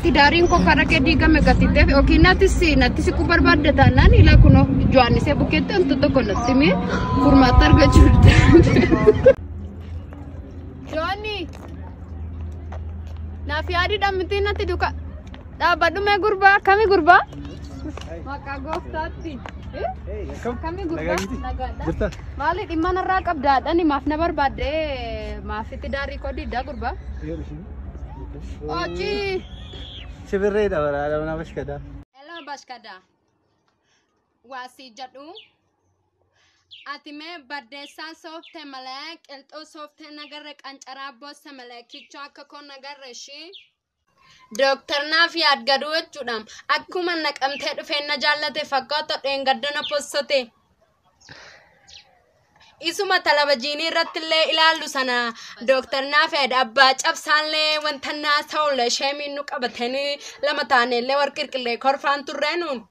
Tidaariin koo karaa kee diigame gatitteef yookiin natti siquu barbaadde taanaan ilaa kunoo jo'annisee bukkeetti wanti tokko natti himee furmaata argachuu danda'a. Jo'anni naaf yaadidha miti natti duka dhaabbadhu mee gurbaa akkami gurbaa? Maqaa gooftaatti. Akkami gurbaa? Nagaadha. Maali dhimma narraa qabdaadhani maaf na barbaadde maaf itti daarii koo diiddaa gurbaa? Ochi. Sibirreedha waraana mana bashkadaa. Hello bashkadaa. Waasii jedhu. Ati mee baddeessaa soofte malee qilxuu soofte nagarre qancaraa boosse malee kichoo akka koo nagarre ishii. Dooktar naaf yaadgaduu jechuudha. Akkuma naqamtee dhufeen na jaallate fakkaata dheengadda na possote. Isuma talabajiinii irratti illee ilaallu sana dooktar naaf yaada abbaa cabsaallee wanta naasa'ulle sheemiin nu qabatanii lama taaneellee warqirqillee korfaan turree nuun.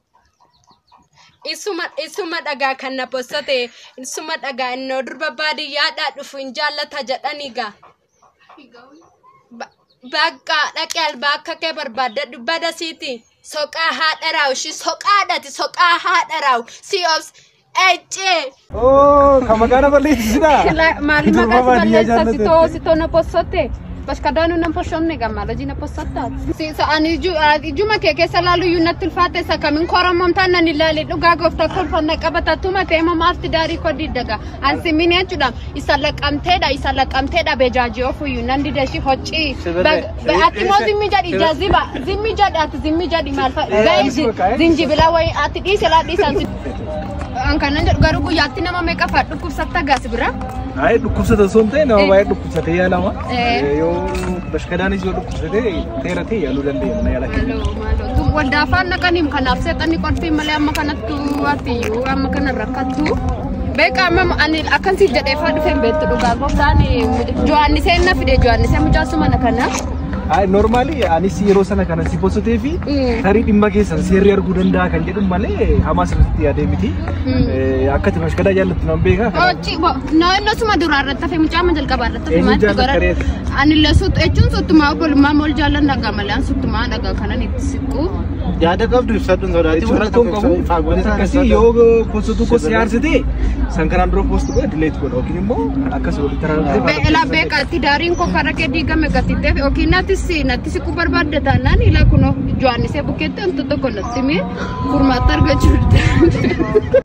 Isuma dhagaa kan na possote isuma dhagaa innoo durba baadiyyaadhaa dhufu hin jaallata jedhanii gaa. Bakka dhaqee albaa akka kee barbaadadhu badasiiti. Soqaa haadha raawu ishii soqaadhati soqaa haadha raawu si obs eccee. Oo, kan maqaa na balleessisidha. Maali Durba maqaa si baadiyyaa balleessa jaallatte. sitoo sitoo na possotte. Bashkadaanu nan poshomne gammaa na possotta. Ani ijuma kee keessa laalu iyyuu natti ulfaate isa kamiin koramamtaan nan ilaale dhugaa gooftaa kolfanna qabata tuma ta'e maafti daarii koo diddaga. Ansi mini jechuudha isa laqamteedha isa laqamteedha bejaajii ofuyyuu nan dida ishii hoccii. Sibirree. Ati moo zimmi jedhi jaziba zimmi jedhi ati zimmi jedhi maal fa'a Anis maqaa, eh? zinjibila wayii ati dhiise laa dhiisan. An kanan jedhu garuu guyyaatti nama meeqa fa'a dhukkubsatta gaasi bira. Ay, dhukkubsata osoo hin ta'in nama baay'ee dhukkubsatee yaalama. Eh. Yoo bashkadaanis yoo dhukkubsate teera ta'e yaaluu dandeenya mana yaala keenya. Maaloo maaloo tu waldaa afaan naqaniim kanaaf seexanni qorfii malee amma kanattu ati amma kana rakkattu. Beeka amma ani akkan siif jedhee faa dhufeen beektu dhugaa gooftaan Jo'annisee na fide Jo'annisee mucaasuma na kana. Ay, normally anis yeroo sana kana si posotee fi tarii dhimma keessan seerri arguu danda'a kan jedhu malee hamaa sirriitti yaadee miti. Akka ati bashkadaa jaallattu nan beeka. Ochi naannoo suma duraa irratti hafe mucaama jalqabaa irratti hafe Eenyu maaltu jaallata gara reeti? ani illee sut jechuun suttumaa obbolummaa mool jaallan dhagaa malee an suttumaa dhagaa kanan itti siqu. Yaada qabdu ibsadhu hin sodaatin. Jechuun Warra rakkoon tokko qabu ibsa wanta akkasii yoo postotu koo si aarsite san kanaan dura post godhe delete godha yookiin immoo akkas walitti araartee Beela beeka tidaariin koo karaa kee diigame gatitteef yookiin natti siquu barbaadde taanaan ilaa kunoo Jo'annisee bukkeetti wanti tokko natti himee furmaata argachuu danda'a.